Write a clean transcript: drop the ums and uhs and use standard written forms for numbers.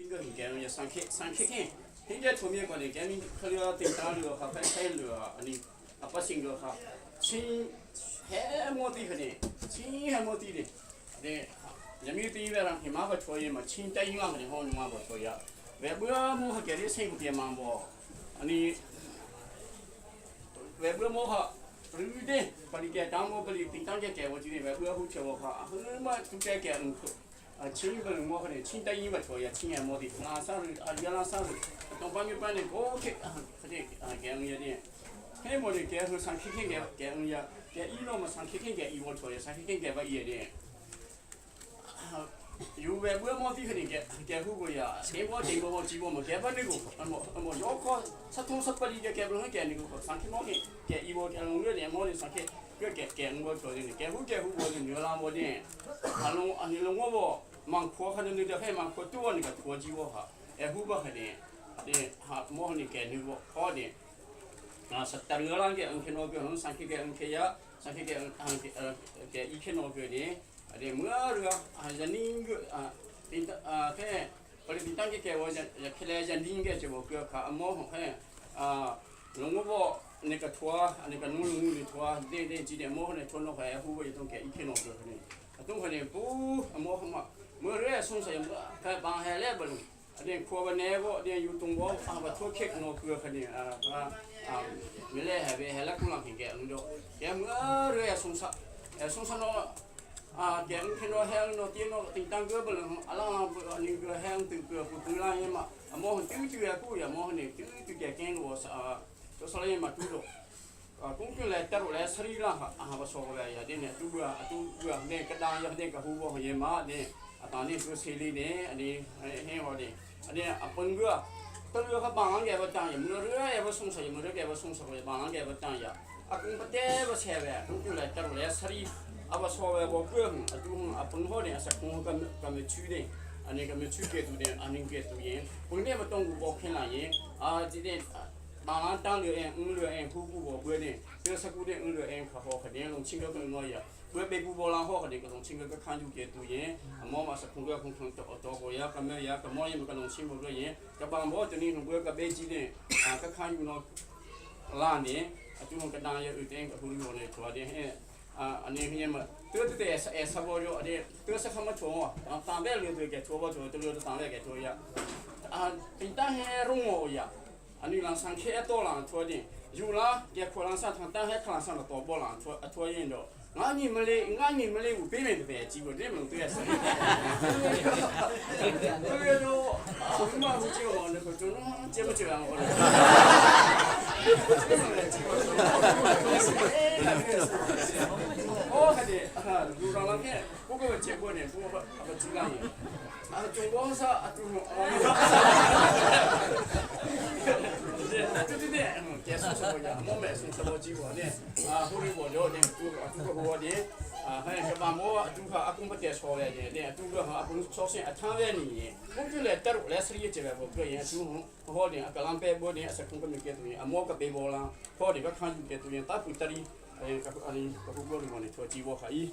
个很干要上课上课看，现在出面过来干面去了顶大了哈，快开了啊你啊不行个哈，亲还没得可呢，亲还没得的，对，人民对外人起码不错也嘛，亲答应啊肯定好，你妈不错呀，外边么好给你辛苦点嘛不，啊你外边么好。对的，把你给当我把你顶当家给我今天外边好吃我哈，很嘛都该给嗯啊，亲个我可能亲得伊勿错呀，亲也没得，拉啥子啊，原来啥子，东方就办的过去啊，他的啊，给我一点，黑么的给后上天天给给我呀，给一老么上天天给一我错呀，上天天给不一点。有外国毛的肯定给给户个呀，给我给我几个么给不那个，那么那么要靠十通十八里给给不能给那个，上天毛的给一我给我个点毛的上天个给给我错的，给户给户我的牛郎我的，啊龙啊你龙我不。忙阔可能那个还忙阔多那个拖机我哈，哎湖不可能，对哈莫你给你我好的，啊是等个啷个嗯去那个嗯上去个嗯去呀，上去个嗯嗯呃给一去那个的，啊对么个啊人那个啊顶啊看，我的顶当个给我人人去来人那个就我个卡莫看啊，龙我不那个拖那个农农的拖，对对几点莫可能拖那块湖不一种给一去那个的，啊东可能不莫嘛。มื่อเรื่องสงสัยเมื่อใครบางแห่เล่บลุอันนี้ครัววันนี้ก็เนี่ยอยู่ตรงว่าอ่าว่าทั่วเค้กโนเกลือคนนี้อ่าอ่าไม่เล่แห่ไปแห่ละกุหลาบแกงดูแกเมื่อเรื่องสงสัยสงสัยเนาะอ่าแกงที่โนแห้งโนตีโนติงตังเกลือบลุอะไรอันนี้เกลือแห้งตึงเกลือกูตึงลายมาอ่ามองติ้วติ้วกูอย่ามองนี่ติ้วติ้วแกแกงว่าอ่าตัวสไลมาดูดู啊，公军来带入来斯里兰卡，啊，我说过来呀，对呢，都个都个那个当呀，那个湖泊也嘛的。အတန်နေသူစီလီနေအနေဟင်းဟောဒီအနေအပင်ကတလူခဘန်းကဘတန်ရမရရဘဆုံဆရမရကဘဆုံဆရဘန်းကဘတန်ရအကုံပတဲဘဆဲပဲဒုကျ来တရလဲစရီအဘဆောပဲဘောကွအတူအပင်ဟောနေအစကုံကကမချူနေအနေကမချူကေတူနေအနင်းကေတူရင်ဘုန်နေမတုံးဘူးဘောခင်းလာရင်အာဒီတဲ့ဘာလန်တန်လွေအင်းလွေအင်းခုခုဘောပွဲနေပြောစကူတဲ့အင်းလွေအင်းခဟောခတဲ့လုံချင်းကကနော်ရပွဲပေကူဘောလာဟောခတဲ့ကလုံချင်းကကခန်းကျူကေတူရင်အမောမစခုကခုခုတော့တော့ကိုရကမဲရကမောရင်ကလုံချင်းဘောလွေရင်ကပန်ဘောတနည်းဘွဲကပေးကြီးတဲ့ကခန်းယူနော်လာနေအတူကတန်ရဥတဲ့ကခုရောနေထွားတဲ့ဟဲ့အာအနေခင်းမတွတ်တဲ့အဲဆဘောရောတဲ့တွတ်စခမချုံอ่ะတန်တဲ့လူတွေကချိုးဘောချိုးတူတန်တဲ့ကချိုးရအာတင်တဟဲရုံောရအနိလန်ဆန်ခဲတော့လာထွားတဲ့ယူလာကဲခေါ်လန်ဆန်တန်ဟဲခလန်ဆန်တော့ဘောလာထွားအထွားရင်တော့ငါညီမလေးငါညီမလေးကိုပေးမယ်တဲ့ကြည့်ဖို့တဲ့မလို့တွေ့ရစတယ်对တော့အမမကြည့်တော့လည်းကျွန်တော်ကြည့်မကြည့်အောင်哦，还得啊，路上那天我个结果呢，我不知道呢。啊，中国啥啊，中国哦。对对对，嗯，结束什么呀？我买送什么结果呢？啊，后来我了呢，做做个我的，啊，还是把我做个阿公不得说来的，呢，做个阿公首先阿汤来呢，我就来得来是一结我个人做好的，阿个人背包的，是空个没给东西，阿莫个背包啦，好的个看就给东西，大不得哩，哎，个阿里个个里面的拖机我可以。